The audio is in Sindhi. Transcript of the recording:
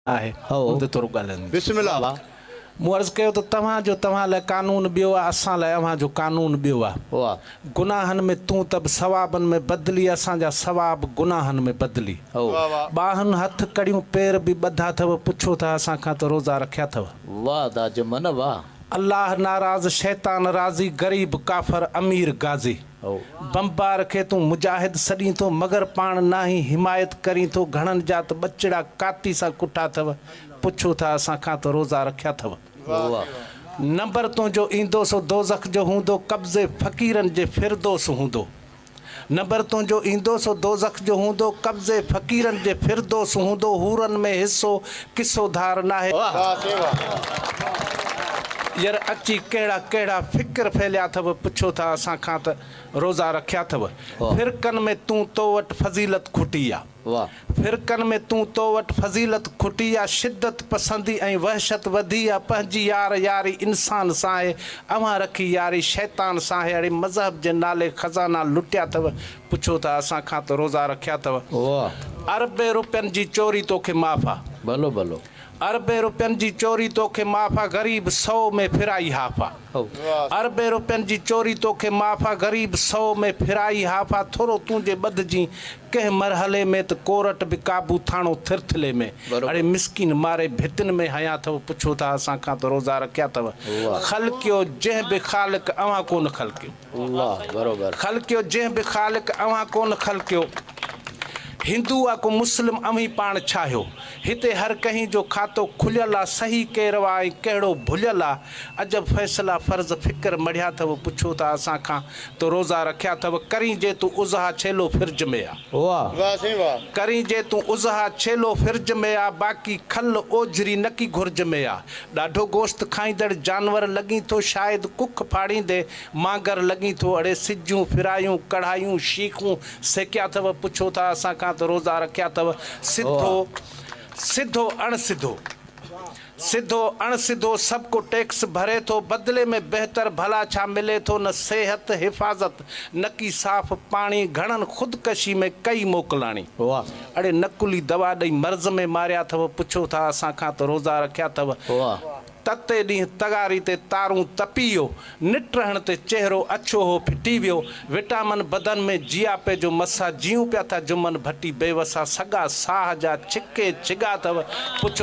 آهي ان تي ٿورو ڳالهائيندس. بسم الله. مون عرض ڪيو ته توهان جو توهان لاء قانون ٻيو آ، اسان لاء اوهان جو قانون ٻيو آ. گناهن ۾ تون ته به ثوابن ۾ بدلي، اسان جا ثواب گناهن ۾ بدلي. ٻانهن هٿ ڪڙيون پير به ٻڌا اٿو، پڇو ٿا اسان کان ته روزا رکيا اٿو. واه دا جمن واه. الله ناراض شيطان راضي، غريب ڪافر امير غازي. بمبار کي تون مجاهد سڏين ٿو، مگر پاڻ ناهين حمايت ڪرين ٿو، گهڻن جا ته ٻچڙا ڪاتي سان ڪٺا اٿو، پڇو ٿا اسان کان ته روزا رکيا اٿو. نمبر تنهنجو ايندو سو دوزخ جو هوندو، قبضي فقيرن جي فردوس هوندو. نمبر تنهنجو ايندو سو دوزخ جو هوندو، قبضي فقيرن جي فردوس هوندو، حورن ۾ حصو قصو ڌار ناهي. ير اچي ڪهڙا ڪهڙا فڪر ڦهليا اٿو، پڇو ٿا اسان کان ته روزا رکيا اٿو. فرقن ۾ تون تو وٽ فضيلت کٽي آ. فرقن ۾ تون تو وٽ فضيلت کٽي آ، شدت پسندي ۽ وحشت وڌي آ، پنهنجي يار ياري انسان سان آهي، اوهان رکي ياري شيطان سان آهي، اڙي مذهب جي نالي خزانا لٽيا اٿو، پڇو ٿا اسان کان ته روزا رکيا اٿو. اربين روپين جي چوري توکي معاف آ. ڀلو ڀلو. اربين روپين جي چوري توکي معاف آ، غريب سئو ۾ ڦرائي هاف آ. اربين روپين جي چوري توکي معاف آ، غريب سئو ۾ ڦرائي هاف آ، ٿورو تون جي ٻڌجين ڪنهن مرحلي ۾ ته ڪورٽ به قابو ٿاڻو ٿرٿلي ۾. اڙي مسڪين ماري ڀتين ۾ هنيا اٿو، پڇو ٿا اسان کان ته روزا رکيا اٿو. خلقيو جنهن به خالق اوهان ڪونه خلقيو. خلقيو جنهن به خالق اوهان ڪونه خلقيو. هندو آ ڪو مسلم اوهين پاڻ ڇاهيو. هتي هر ڪنهين جو کاتو کليل آ، صحيح ڪير آ ۽ ڪهڙو ڀليل آ. عجب فيصلا فرض فڪر مڙهيا اٿو، پڇو ٿا اسان کان ته روزا رکيا اٿو، ڪرين جي تون اضحيٰ ڇيلو فرج ۾ آ. واه سائين واه. ڪرين جي تون اضحيٰ ڇيلو فرج ۾ آ، باقي کل اوجهري نڪي گهرج ۾ آ. ڏاڍو گوشت کائيندڙ جانور لڳين ٿو، شايد ڪک ڦاڙيندي مانگر لڳين ٿو. اڙي سجون، فرايون، ڪڙهايون، شيخون سيڪيا اٿو، پڇو ٿا اسان کان ته روزا رکيا اٿو، سڌو سڌو اڻ سڌو. سڌو اڻ سڌو سڀ ڪو ٽيڪس ڀري ٿو، بدلي ۾ بهتر ڀلا ڇا ملي ٿو، نه صحت، حفاظت، نڪي صاف پاڻي، گهڻن خودڪشي ۾ ڪئي موڪلاڻي. اڙي نقلي دوا ڏئي مرض ۾ ماريا اٿو، پڇو ٿا اسان کان ته روزا رکيا اٿو. تتي ڏينهن تغاري تي تارون تپي ويو، نٽ رهڻ تي چهرو اڇو هو ڦٽي ويو، وٽامن بدن ۾ جياپي جو مسا، جيئون پيا ٿا جمن ڀٽي بيوسا، سڳا ساهه جا ڇڪي ڇڳا اٿو، پڇو.